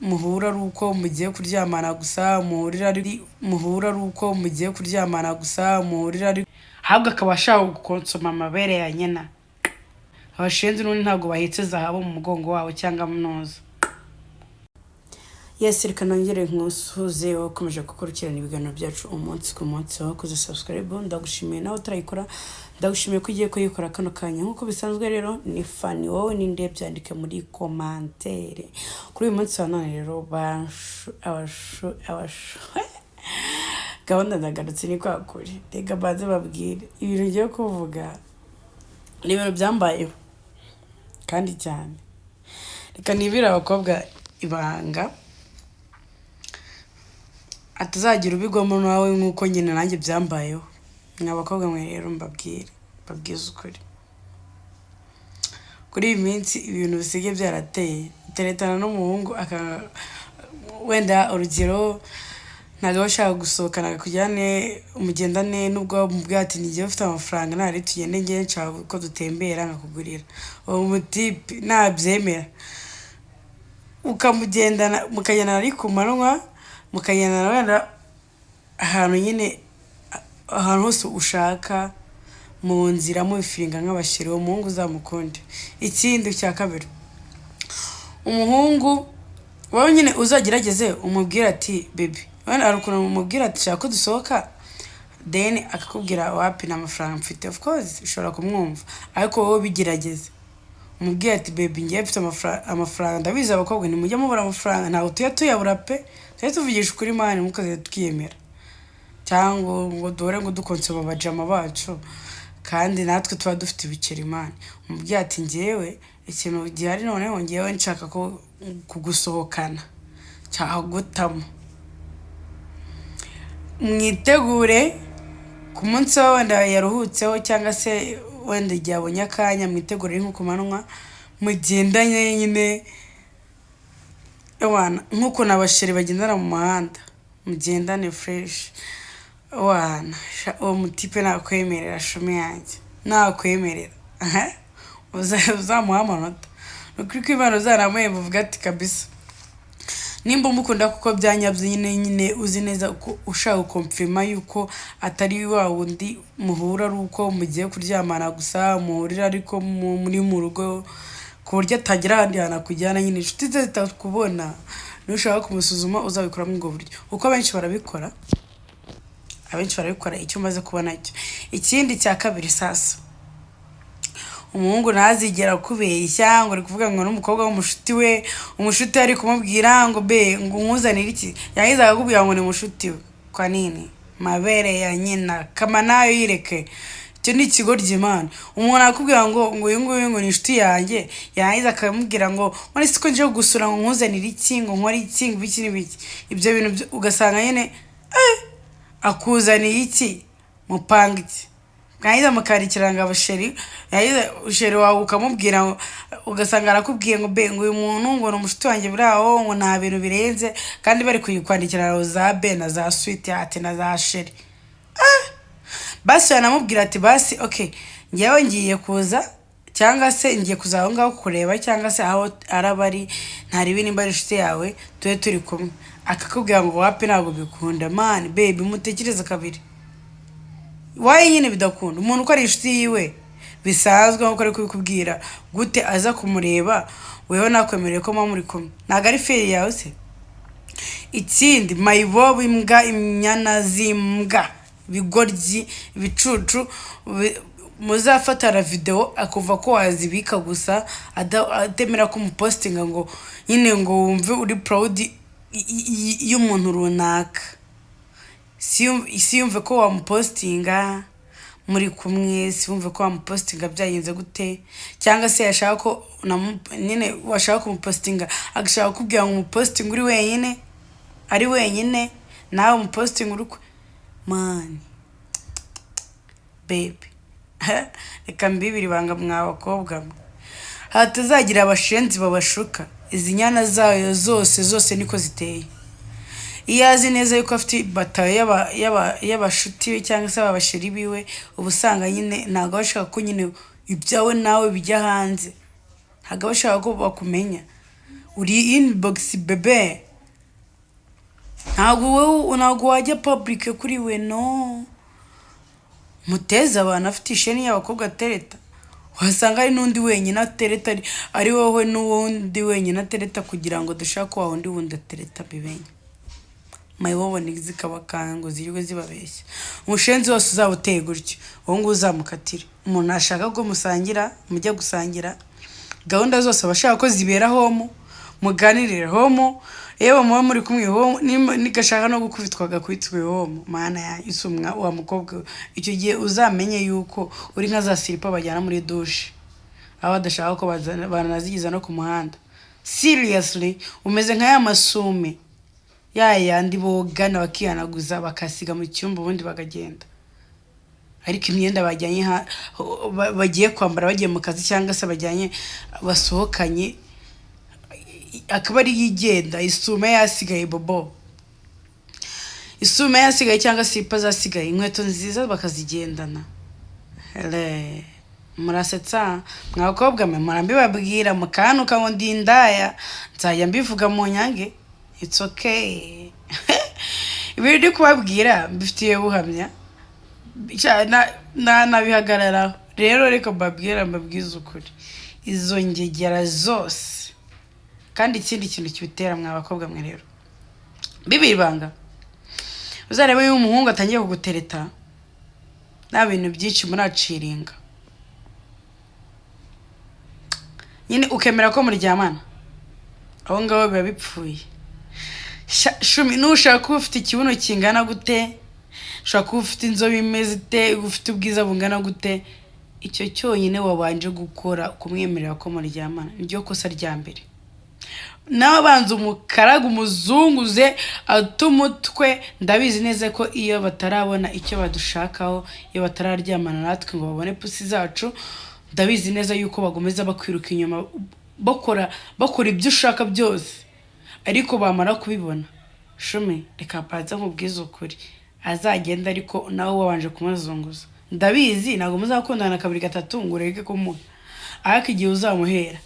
Muhura ari uko mugiye kuryamana gusa, muhurira ari muhura ari uko mugiye kuryamana gusa, muhurira ari ahubwo akaba ashaka gukonsoma amabere ya nyina. Abashenzi n'ubundi ntabwo bahetse zahabu mu mugongo wabo cyangwa munoza. Yes, reka nongere nkusuhuze wowe ukomeje gukurikirana ibiganiro byacu umunsi ku munsi, wakoze subscribe, ndagushimiye. Nawe utarayikora, ndagushimiye ko ugiye kuyikora kano kanya. Nk'uko bisanzwe rero ni Fani, wowe ninde? Byandike muri commentaire. Kuri uyu munsi wa none rero, bashu abashu abashu gahunda ndagarutse, ni kwa kuri. Reka banze babwire ibintu ngiye kuvuga, ni ibintu byambayeho kandi cyane. Reka nibire abakobwa ibanga, atazagira ubigwamo nawe nk'uko nyine nanjye byambayeho. Mwa bakobwa mwe rero, mbabwire, mbabwize ukuri, kuri iyi minsi ibintu bisigaye byarateye. Uteretana n'umuhungu aka wenda urugero ntabwo aba ashaka gusohokana akujyane mugendane, nubwo wamubwira ati n'igihe ufite amafaranga ntari tugende, ngewe nshaka ko dutembera nkakugurira. Uwo mutipe nabyemera, ukamugendana, mukagendana ari ku manywa, mukagendana wenda ahantu nyine, ahantu hose ushaka, mu nzira mubifeelinga nk'abasheri, uwo muhungu uzamukunde. Ikindi cya kabiri, umuhungu wowe nyine uzagerageze umubwire ati "Baby", wenda hari ukuntu umubwira ati "Shaka ko dusohoka", then akakubwira "Wapi, nta mafaranga mfite". Of course ushobora kumwumva, ariko wowe bigerageze umubwire ati "Baby, ngewe mfite amafaranga." Ndabizi abakobwa ntimujya mubura amafaranga, ntabwo tujya tuyabura pe. Tujya tuvugisha ukuri man, ntukaze twiyemera cyangwa ngo duhore ngo dukonsoma abajama bacu, kandi natwe tuba dufite ibiceri man. Umubwire ati "Ngewe ikintu gihari noneho, ngewe nshaka ko kugusohokana, nshaka kugutamo." Mwitegure ku munsi we wenda yaruhutseho cyangwa se wenda igihe abonye akanya, mwitegure nko ku manywa, mugendanye nyine, ewana, nk'ukuntu abasheri bagendana mu muhanda, mugendane fresh. Wana uwo mutipe nakwemerera, shumi yanjye, nakwemerera uzamuha amanota. Ni ukuri kw'Imana, uzanamuhemba, uvuga ati "Kabisa". Nimba umukunda kuko byanyabyo nyine uzi neza ko ushaka guconfirma yuko atari wa wundi muhura ari uko mugiye kuryamana gusa, muhurira ariko muri mu rugo, ku buryo atagira ahandi hantu akujyana nyine, inshuti ze zitakubona. Nushaka kumusuzuma uzabikora muri ubwo buryo, kuko abenshi barabikora, abenshi barabikora, icyo umaze kubona cyo. Ikindi cya kabiri sasa, umuhungu ntazigera akubeshya ngo uri kuvuga ngo n'umukobwa w'umushuti we, umushuti we ari kumubwira ngo "Bae", ngo "Nkuzanire iki?", yarangiza akakubwira ngo ni mushuti we. Kwa nini? Mabere ya nyina kama nayo yireke, icyo ni ikigoryi Imana. Umuntu akubwira ngo uyu nguyu ngo ni inshuti yanjye, yarangiza akamubwira ngo "None se ko nje kugusura, ngo nkuzanire iki, ngo nkore iki, ngo ibiki n'ibiki?" Ibyo bintu ugasanga nyine akuzaniye iki, mupanga iki, mwarangiza mukarikira ngo abasheri, yarangiza chéri wawe ukamubwira ngo, ugasanga arakubwiye ngo "Bae", ngo "Uyu muntu ngo ni umushuti wanjye buri aho", ngo nta bintu birenze, kandi bari kwandikira za bae na za sweetheart na za chéri. Basi yanamubwira ati "Basi okay, ngewe ngiye kuza", cyangwa se "Ngiye kuza aho ngaho kureba", cyangwa se aho araba ari, ntaribi nimba ari inshuti yawe, tube turi kumwe, akakubwira ngo "Wapi, ntabwo bikunda". Man, baby, mutekereze kabiri. Wayi nyine bidakunda? Umuntu uko ari inshuti yiwe bisanzwe nk'uko ari kubikubwira, gute aza kumureba weho nakwemereye ko muba muri kumwe? Ntabwo ari feri yawe se? Ikindi, mayibobo, imbwa, inyana z'imbwa, ibigoryi, ibicucu, muzafatana videwo akuva ko wazibika gusa, atemera ko umupostinga, ngo nyine ngo wumve uri proud y'umuntu runaka. Si yumve ko wamupostinga muri kumwe, si wumve ko wamupostinga byagenze gute, cyangwa se yashaka ko nyine washaka kumupostinga, agashaka kukubwira ngo umupostinga uri wenyine, ari wenyine, nawe umupostinga uri man. Baby, reka mbibiri ibanga mwa bakobwa mwe, hatazagira abashenzi babashuka. Izi nyana zayo zose zose niko ziteye. Iyo azi neza yuko afite batayo y'abashuti be cyangwa se abasheri biwe, uba usanga nyine ntabwo aba ashaka ko nyine ibyawe nawe bijya hanze, ntabwo aba ashaka ko bakumenya. Uri inbox bebe, ntabwo wowe, ntabwo wajya public kuri we. No muteze abantu afite isheni y'abakobwa atereta, wasanga hari n'undi wenyine atereta, ari wowe n'uwundi wenyine atereta, kugira ngo dushake wa wundi wundi atereta. Bimenye mayibobo zikabakanga ngo zirirwe zibabeshya. Umushenzi wose uzaba uteye gutyo, uwo nguwo uzamukatire. Umuntu ashaka ko musangira, mujya gusangira, gahunda zose aba ashaka ko zibera home, muganirire home, yewe muba muri kumwe home, nigashaka no gukubitwa agakubitwe home. Mana ya isumwa wa mukobwa we. Icyo gihe uzamenye yuko uri nka za silipa bajyana muri douche, aho badashaka ko banazigiza no ku muhanda. Seriously, umeze nka ya masume ya yandi bogana bakihanaguza, bakasiga mu cyumba, ubundi bakagenda. Ariko imyenda bajyanye bagiye kwambara bagiye mu kazi, cyangwa se bajyanye basohokanye, akaba ariyo igenda. Isume yasigaye, bobo, isume yasigaye cyangwa silipa zasigaye, inkweto nziza bakazigendana. Hele, murasetsa mwa bakobwa mwe. Murambibabwira mukantuka ngo ndi indaya, nzajya mbivuga mu nyange. It's okay, ibintu ndi kubabwira mbifitiye buhamya. Nabihagararaho. Rero reka mbabwira, mbabwize ukuri, izo ngegera zose. Kandi ikindi kintu kibitera, mwa bakobwa mwe, rero bibi ibanga, uzarebe iyo umuhungu atangiye kugutereta, nta bintu byinshi muraciringa nyine, ukemera ko muryamana, aho ngaho biba bipfuye. Shumi, nushaka kuba ufite ikibuno kingana gute, ushobora kuba ufite inzobe imeze ite, ufite ubwiza bungana gute, icyo cyonyine wabanje gukora, kumwemerera ko muryamana, niryo kosa rya mbere. Nawe abanza umukaraga, umuzunguze, ate umutwe. Ndabizi neza ko iyo batarabona icyo badushakaho, iyo batararyamana natwe ngo babone pussy zacu, ndabizi neza yuko bagomeza bakwiruka inyuma, bakora ibyo ushaka byose. Ariko bamara kubibona, shumi, reka mbanze nkubwize ukuri, azagenda, ariko nawe wabanje kumuzunguza. Ndabizi ntabwo muzakundana kabiri gatatu ngo ureke kumuha, ariko igihe uzamuhera,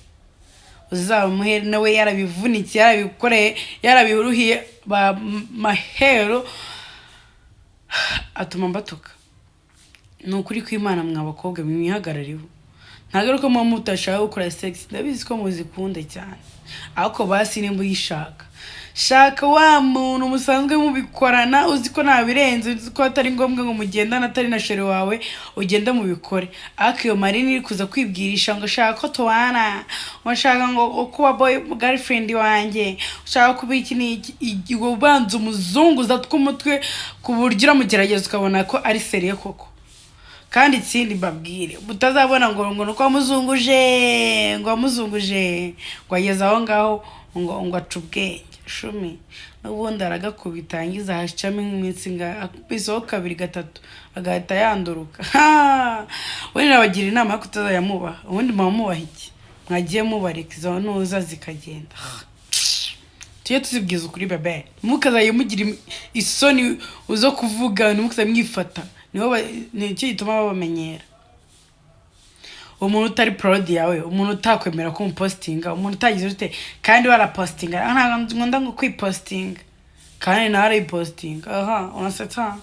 uzamuhera nawe yarabivunikiye, yarabikoreye, yarabiruhiye. Ba mahero atuma mbatuka. Ni ukuri kw'Imana, mwa bakobwa mwihagarariho. Ntabwo ari uko muba mutashaka gukora sex, ndabizi ko muzikunda cyane, ariko basi nimba uyishaka, shaka wa muntu musanzwe mubikorana, uzi ko nta birenze, uzi ko atari ngombwa ngo mugendane, atari na chéri wawe, ugende mubikore. Ariko iyo Marine iri kuza kwibwirisha ngo ashaka ko tubana, ngo ashaka ngo kuba boy girlfriend wanjye, ushaka kuba iki n'iki, ubanza umuzunguza tw'umutwe ku buryo uramugerageza ukabona ko ari sérieux koko. Kandi ikindi mbabwire, mutazabona ngo nuko wamuzunguje, ngo wamuzunguje, ngo ageze aho ngaho ngo aca ubwenge. Shumi, n'ubundi aragakubita, yangiza hacamo iminsi nga akubiseho kabiri gatatu, agahita yanduruka. Ubundi nabagira inama yo kutazajya mubaha. Ubundi muba mubaha iki? Mwagiye mubareka izo ntuza zikagenda. Tujye tuzibwiza ukuri bebe, ntimukazajye mugira isoni zo kuvuga, ntimukazajye mwifata. Niho nicyo gituma babamenyera. Umuntu utari proud yawe, umuntu utakwemera ko umupositinga, umuntu utagize ute kandi warapositinga, "Ah, ntabwo nkunda ngo kwipositinga," kandi nawe arayipositinga. Aha urasetsa.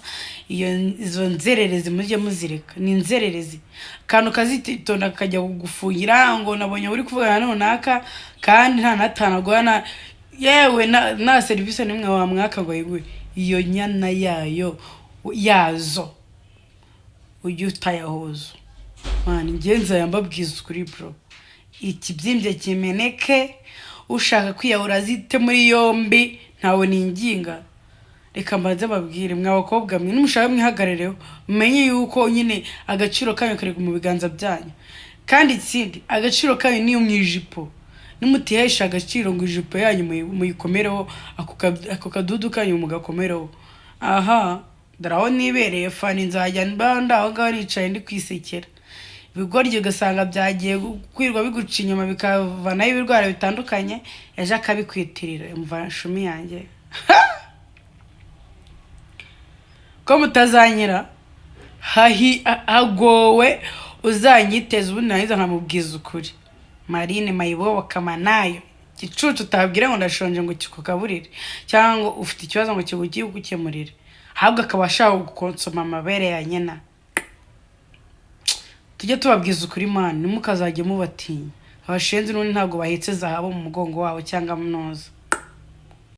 Iyo izo nzererezi mujye muzireka, ni inzererezi. Akantu kazitonda kakajya kugufungira ngo nabonye uri kuvugana na runaka, kandi nta n'atanu aguha, na yewe nta serivisi n'imwe wamwaka ngo ayiguhe. Iyo nyana yayo yazo ujye utayahoza. Mwana, ingenzi yambabwiza ukuri bro, ikibyimbye kimeneke, ushaka kwiyahura azite muri yombi, ntawe ninginga. Reka mbanze babwire, mwa bakobwa mwe, nimushaka mwihagarareho, mumenye yuko nyine agaciro kanyu kari mu biganza byanyu. Kandi ikindi, agaciro kanyu niyo mu ijipo. Nimutihesha agaciro ngo ijipo yanyu muyikomereho, ako kadudu kanyu mugakomereho. Aha dore aho nibereye fani, nzajya mba aho ngaho nicaye ndi kwisekera. Ibigoryi ugasanga byagiye kwirwa biguca inyuma, bikavanaho ibirwara bitandukanye, ejo akabikwitirira. Umva shumi yanjye, ko mutazanyira hahi, hagowe uzanyiteza. Ubundi narangiza nkamubwiza ukuri. Marine mayibobo kamanayo. Igicucu utabwira ngo ndashonje ngo kikugaburire, cyangwa ngo ufite ikibazo ngo kigugiye kugukemurire, ahubwo akaba ashaka gukonsoma amabere ya nyina. Tujye tubabwiza ukuri, man, ntimukazajye mubatinya. Abashenzi n'ubundi ntabwo bahetse zahabu mu mugongo wabo cyangwa munoza.